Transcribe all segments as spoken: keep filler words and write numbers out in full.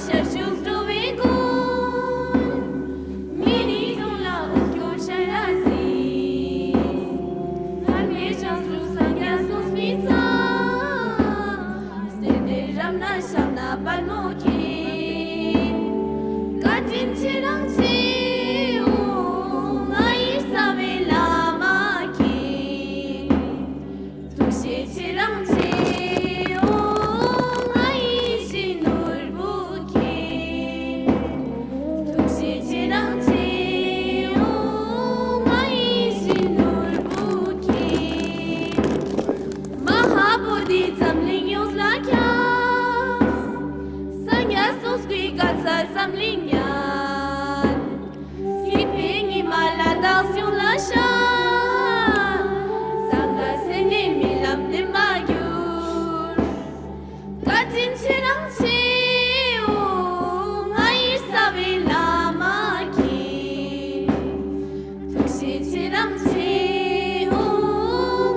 ཤར་ཕྱོགས་འགྲོ་བའི་མགོན། མི་ནི་གདོང་ལ་འོད་སྐྱོར་ཤར་ར་གཟིགས། སངས་རྒྱས་བྱང་སྒྲུབ་སངས་རྒྱས་གསུངས་མི་ཚང་། བསྟན་པའི་རབ་སྣ་ཞབས་སྣ་དཔལ་མོ་མཁྱེན། བཀའ་དྲིན་ཆེ་རང་ཆེའོ། ང་ཡི་རྩ་བའི་བླ་མ་མཁྱེན། ཐུགས་རྗེ་ཆེ་རང་ཆེའོ། ང་ཡི་གཞིས་ནོར་བུ་མཁྱེན། ཐུགས་རྗེ་ཆེ་རང་ཆེའོ། ང་ཡི་གཞིས་ནོར་བུ་མཁྱེན། མ་ཧཱ་བོ་དྷི་འཛམ་གླིང་ཡོངས་ལ་ཁྱབ། སངས་རྒྱས་གསུང་སྐུའི་དགའ་ཚལ་འཛམ་གླིང་ཉག་སྲིད་པའི་ཉི་མ་ལ་དྭགས་ཡོངས་ལ་ཤར། གཙང་ཁ་སེར་སྣའི་རྨི་ལམ་བདེན་པར་འགྱུར། བཀའ་དྲིན་ཆེ་རང་ཆེའོ། ང་ཡི་རྩ་བའི་བླ་མ་མཁྱེན། ཐུགས་རྗེ་ཆེ་རང་ཆེའོ།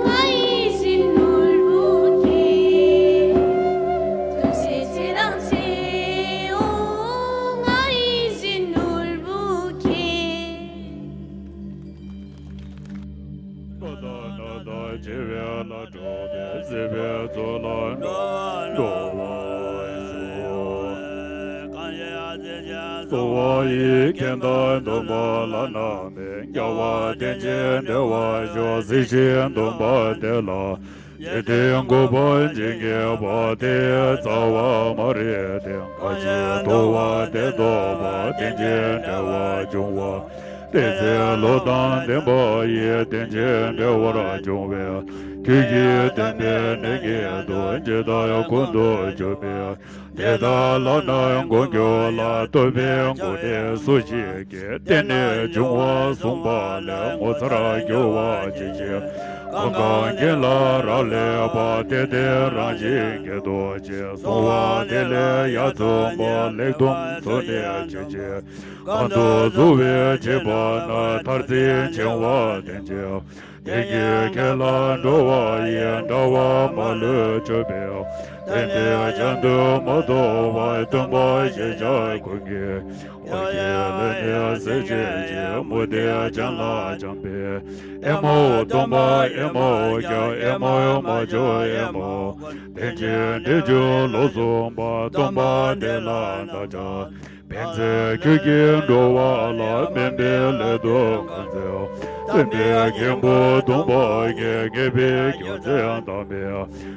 ང་ཡི་གཞིས་ནོར་བུ་མཁྱེན། ཐུགས་རྗེ་ཆེ་རང་ཆེའོ། ང་ཡི་གཞིས་ནོར་བུ་མཁྱེན། པ་དང་ན་དང་བྱེ་བའི་ལ་འགྲོ་བའི་སྲིད་པའི་མཚོ་ལ་འགྲོ་བར་ཤོག་གསོལ་བ་ཡི་གེ་དང་སྡོམ་པ་བླ་ན་མེད། རྒྱལ་བ་དེ་ཅིག་འབྲེལ་བར་ཤོག་གཟི་བརྗིད་སྡོམ་པ་དེ་ལ། འཇིག་རྟེན་འགོག་པར་འཇིག་ངེས་པ། དེ་ཡི་རྩ་བ་མ་རིག་སྟེ། འགའ་ཞིག་རྟོག་པ་དེ་རྟོགས་པ། རྟེན་ཅིང་འབྲེལ་བར་འབྱུང་བ། དེ་ཚེ་བློ་དང་ལྡན་པ་ཡིས། རྟེན་ཅིང་འབྲེལ་བར་འབྱུང་བའི། དུས་ཀྱི་བདེན་པའི་གནད་ཉིད་དུ། ཇི་ལྟར་ཀུན་ཏུ་གྱུར་པའི། དེ་དག་བླ་ན་མགོན་གྱུར་ལ། སྟོན་པའི་མགོན་དེ་སུ་ཞིག་གིས། རྟེན་ནི་འབྱུང་བ་གསུངས་པ་ལས། ངོ་མཚར་འགྱུར་བ་ཅི་མཆིས། གང་གང་གིས་ལ་རག་ལས་པ། དེ་དེ་རང་བཞིན་གྱིས་རྟོགས་ཤིག་གསུང་བ་དེ་ལས་ཡར་མཚོན་པ། ལེགས་སྡོམ་ཚུལ་ནི་ཇི་བཞིན་གང་དུ་རྫོགས་པའི་བྱེད་པ་ན། མཐར་ཚིག་བྱིང་བ་དེ་ཅིག་དེ་ཉིད་ཁས་བླངས་འགྲོ་བ་ཡི། འདྲ་བ་མ་ལུས་སྤྱོད་པའི། རྟེན་དེ་གཞན་དུ་མ་རྟོགས་པར། སྟོན་པ་ཞེས་བྱ་ཀུན་གྱི། འོ་ཞེས་ལན་ནི་གསལ་བྱེད་ཅིང་། མུ་སྟེགས་ཅན་ལ་སྦྱངས་པས། ཨེ་མའོ་སྟོན་པ་ཨེ་མའོ་ཀྱང་། ཨེ་མའོ་མ་བྱོན་ཨེ་མའོ། རྟེན་ཅིང་འབྲེལ་འབྱུང་ལོག་གསུངས་པ། སྟོན་པ་དེ་ལ་བདག་ཀྱང་། ཕན་ཚུན་ཁྱོད་ཀྱིས་འགྲོ་བ་ལ། དམན་པའི་ལས་དུ་གང་འཛིན། སྟོན་པའི་མགོན་པོ་སྟོན་པ་ཉིད། ངེས་པའི་རྒྱུ་མཚན་དམ་པས།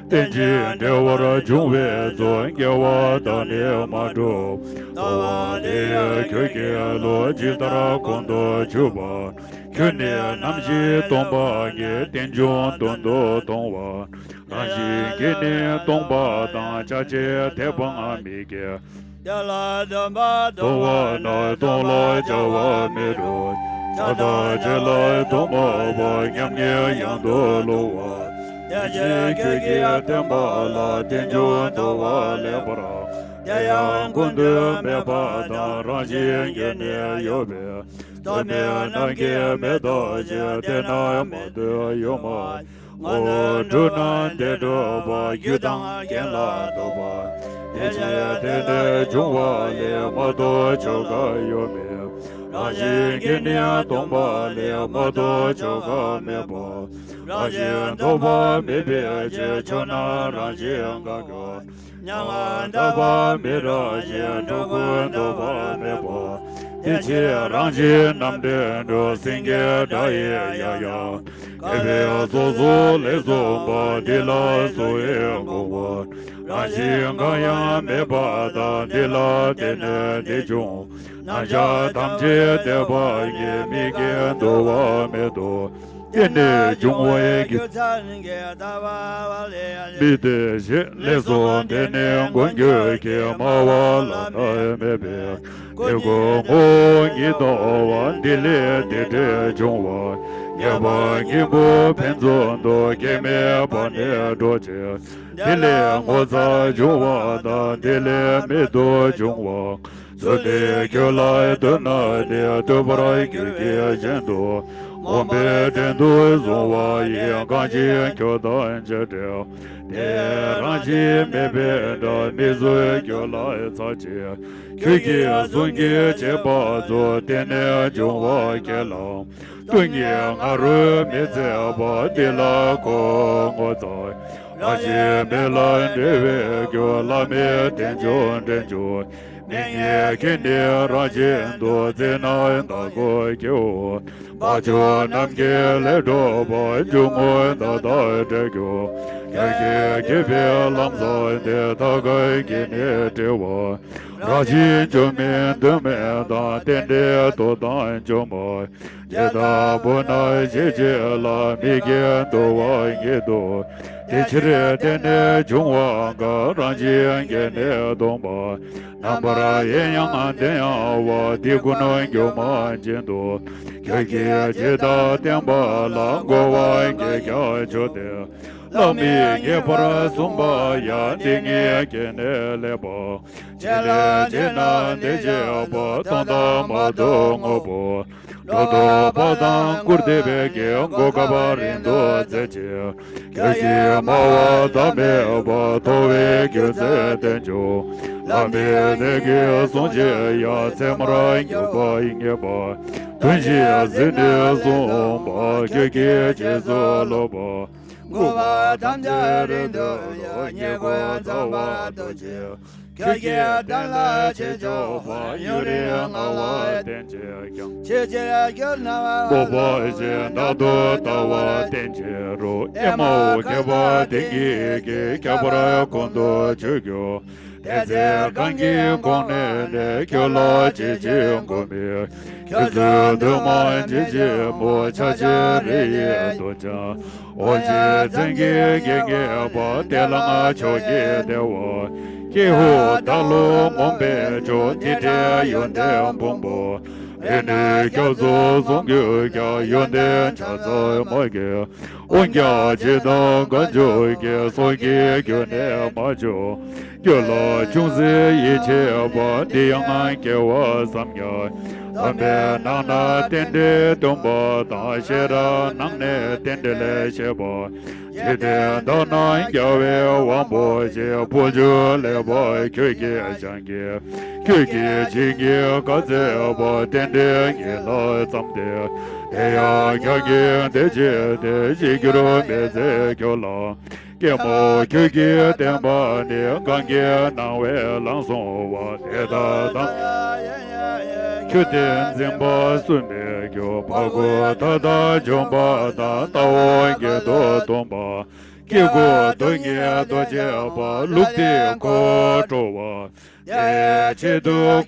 རྟེན་ཅིང་འབྲེལ་བར་འབྱུང་བའི་ཚུལ། དགེ་བ་དག་ནི་མ་གྲུབ། ལྟ་བ་དེ་ཡིས་ཁྱོད་ཀྱི་བློ། ཇི་ལྟར་ཁོང་དུ་ཆུད་པ། ཁྱོད་ནི་ནམ་ཞིག་སྟོན་པ་ཉིད། རྟེན་འབྱུང་དོན་དུ་གཏོང་བ། རང་བཞིན་གྱིས་ནི་སྟོང་པ་དང་། ཆ་བྱད་དེ་སྤང་མི་བགྱིད། དེ་ལ་སྟོན་པ་སྟོང་བ་ན། སྟོང་ལ་བྱ་བ་མི་འགྲུབ། བྱ་དང་བྱེད་ལ་སྟོང་པ་པོ། མཉམ་ཉིད་གཡང་དུ་ལྷུང་བ། དེ་ཕྱིར་ཁྱོད་ཀྱིས་བསྟན་པ་ལ། རྟེན་འབྱུང་དོར་བ་ལེགས་པར། དེ་ཡང་ཀུན་ཏུ་མེད་པ་དང་། རང་བཞིན་གྱིས་ནི་ཡོད་པའི། སྟོབས་མེད་རྣམས་ཀྱིས་མི་ཐོབ་ཅིང་། དེ་རྣམས་མ་ཐོབ་ཡོད་མ། ངོ་བོ་དྲུག་རྣམས་དེ་གྲུབ་པ། རྒྱུ་དང་རྐྱེན་ལ་ལྟོས་པ། དེ་ཕྱིར་དེ་ནི་འབྱུང་བ་ལས། མ་གཏོགས་ཆོས་འགའ་ཡོད་མིན། རང་བཞིན་གྱིས་ནི་སྟོང་པ་ལས། མ་གཏོགས་ཆོས་འགའ་མེད་པ། རང་བཞིན་ལྡོག་པ་མེད་པའི་ཕྱིར། ཆོས་རྣམས་རང་བཞིན་གང་གིས། མྱ་ངན་འདའ་བར་མི་རག་ཅིང་། འགྲོ་ཀུན་ལྡོག་པ་མེད་པ། དེ་ཕྱིར་རང་བཞིན་རྣམ་འདྲེན་དྲུག་སེང་གེའི་སྒྲ་ཡིས་ཡང་ཡང་། བསྐལ་པའི་ཚོགས་གསོག་ལེགས་གསུངས་པ། འདི་ལ་གསོལ་བས་དགོངས་པ། རང་བཞིན་གང་ཡང་མེད་པ་དང་། འདི་ལ་བརྟེན་ནས་འདི་བྱུང་། རྣམ་གཞག་ཐམས་ཅད་འདས་པ་ཉིད། མིག་གིས་འདུལ་བ་མེད་དོ། དེ་ནི་འབྱུང་བའི་རྒྱུ། མཚན་གྱིས་ལྟ་བ་ལས། མི་འདོད་ཅིང་ལེགས་སོ། འདི་ནི་མགོན་ཁྱོད་ཀྱིས། སྨྲ་བ་བླ་ན་མེད་པའི། དེ་ཀུན་ངོ་བོ་ཉིད་ལྟ་བ། འདི་ལས་དེ་འདྲའི་འབྱུང་བ། ཉེས་པ་གཉེན་པོ་ཕན་ཚུན་དུ། སྐྱེ་མེད་པ་ནས་འགྲོ་ཕྱིར། འདི་ལས་ངོ་ཚ་འབྱུང་བ་དང་། འདི་ལས་མེད་དུ་འབྱུང་བ། ཚུལ་འདི་ཁྱོད་ལ་སྟོན་ན་ནི། སྟོན་པར་གྱུར་ཅིག་གཞན་དུ་ གོམས་པའི་བྲན་དུ་བཟུང་བ་ཡི། གང་ཞིག་ཁྱོད་དང་བཅས་འབྲེལ། དེ་རང་བཞིན་མེད་པའི་དགྲ། མི་བཟོད་ཁྱོད་ལ་ཚར་གཅིག། ཁྱོད་ཀྱིས་གསུང་གི་བྱས་པ་རྫོགས། དེ་ནས་འབྱུང་བ་ཁས་བླངས། སྟོང་ཉིད་ང་རོས་མི་ཚད་པ། འདི་ལ་གོ་ངོ་མཚར། རང་བཞིན་མེད་ལ་འབྲེལ་བའི་རྒྱུ། བླ་མེད་རྟེན་འབྱུང་འདྲེན་འབྱུང་། མིག་གཉིས་ཀྱིས་ནི་རང་བཞིན་དུ། བརྩིས་ན་བདག་གོ་སྐྱེ་བོ། བ་ཕྱུགས་རྣམས་ཀྱིས་ལས་སྒྲུབ་པ། འབྱུང་རྔུབ་མདའ་དང་འདྲ་རྒྱུ། ཁྱོད་ཀྱིས་བགྱིས་པའི་ལམ་བཟང་དེ། ཐབས་གང་གིས་ནི་བྲི་བ། རང་བཞིན་འབྱུང་མིན་གདོད་མའི་མཐའ། རྟེན་འབྲེལ་རྟོགས་དང་འབྱུང་མ། ཇི་ལྟ་བུ་ན་ཞེས་བྱ་ལ། མིག་གིས་མཐོང་བ་ཉིད་དུ། དེ་ཕྱིར་བརྟེན་ནས་འབྱུང་བ་འགའ། རང་བཞིན་གྱིས་ནི་སྟོང་པ། རྣམ་པར་དབྱེ་ཡང་དེ་ཡང་བ། དེ་ཀུན་སྒྱུ་མ་བཞིན་དུ། ཁྱོད་ཀྱིས་ཇི་ལྟར་བསྟན་པ་ལ། རྒོལ་བ་གིས་ཀྱང་ཆོག་སྟེ། བླ་མས་ངེས་པར་གསུངས་པ་ཡང་། དེ་ཉིད་ཀྱིས་ནི་ལེགས་པར། ཇི་ལས་ཇི་ན་འདི་བྱེད་པ། མཐོང་དང་མ་མཐོང་དངོས་པོ། སྒྲོ་འདོགས་པ་དང་སྐུར་འདེབས་ཀྱི། གོ་སྐབས་རིང་དུ་བཙལ་ཕྱིར། ཁྱོད་ཀྱིས་སྨྲ་བ་བདག་མེད་པ། མཐོ་བའི་རྒྱུ་མཚན་བསྟན་བྱུང་། བླ་མའི་གནད་ཀྱི་གསུང་ཆོས་ཡང་། ཚད་མར་ཉུང་བ་ངེས་པ། དོན་གཞི་གཟིགས་ནས་གསུངས་པ། ཁྱོད་ཀྱིས་རྗེས་སུ་ལོག་པ། མགུ་བ་ཐམས་ཅད་རིང་དུ་ཡལ། ཉེར་མཁོ་རྩ་བ་རྡོ་རྗེ། ཁྱོད་ཀྱི་དོན་ལ་ཆོས་ཕྱོགས་པ། ཡུན་རིང་སྔ་བ་བསྟན་བྱས་ཀྱང་། ཆོས་ཕྱིར་གྱུར་སྣང་བ། སྤོབས་པ་ཞེས་བདག་ཏུ་ལྟ་བ་བསྟན་བྱས་རུང་། ཨེ་མའོ་མཁས་པ་དེང་གི་གི། ཁྱད་པར་ཀུན་ཏུ་ཆོས་ཀྱི། དེ་ཚེ་གང་གི་གོང་ནས་ནི། ཁྱོད་ལ་ཅི་ཕྱིར་མགུ་མེད། ཁྱོད་ཚོའི་འདུན་མ་འཇིགས་བྱེད་མོ། ཆ་ཆེ་རི་ཡི་རྡོ་རྗེ། འོ་བྱེད་བཙན་གྱི་གེགས་ངེས་པ། དེ་ལའང་ཕྱོགས་ཀྱི་བདེ་བ། ཀྱེ་ཧུད། བདག་བློ་རྨོངས་པས་ཆོག་དེ་འདྲའི་ཡོན་ཏན་ཕུང་པོ། རིག་ནུས་སྐྱབས་སུ་སོང་གྱུར་ཀྱང་། ཡོན་ཏན་ཆ་ཚང་མ་གིས། དབང་རྒྱ་ཇི་ལྟར་གང་བྱུང་གིས། སོ་སྐྱེའི་རྒྱུད་ནས་མ་བྱུང་། རྒྱུད་ལ་ཅུང་ཟད་ཡིད་ཆེས་པ། འདི་ཡང་སྐྱེ་བ་བསམ་ཡས། དམ་པའི་ནང་ན་རྟེན་འབྲེལ་སྟོན་པ་དང་། ཤེས་རབ་ནང་ནས་རྟེན་འབྲེལ་བཤད་པ། འཇིག་རྟེན་དག་ན་རྒྱལ་བའི་དབང་པོ་ཆེ། བུ་བཅུ་ལེགས་པར་ཁྱོད་ཀྱིས་སྦྱང་གིས། ཁྱོད་ཀྱིས་ཇི་སྙེད་བཀའ་སྩལ་པ། རྟེན་འབྲེལ་ཉིད་ལ་བརྩམས་ཏེ། དེ་ཡང་ཁྱོད་ཀྱིས་འདི་བྱས་ཏེ། ཞིག་གྱུར་མི་མཛད་ཁྱོད་ལ། ཀྱེ་མ་ཁྱོད་ཀྱིས་བསྟན་པ་ནི། གང་གི་སྣང་བས་ལམ་སྲུང་བ། དེ་དག་དང་། ཁྱོད་བསྟན་འཛིན་པ་སུ་མི་སྐྱོ། བར་སྐོར་མཐའ་དག་འཇོམས་པ་དང་། ལྟ་བ་བརྒྱད་དུ་སྟོང་པ། དཀྱིལ་འཁོར་རྡོ་རྗེ་རྡོ་རྗེ་པ། ལུགས་འདི་ཁོ་སྤྲོ་བ། དེའི་ཆེད་དུ།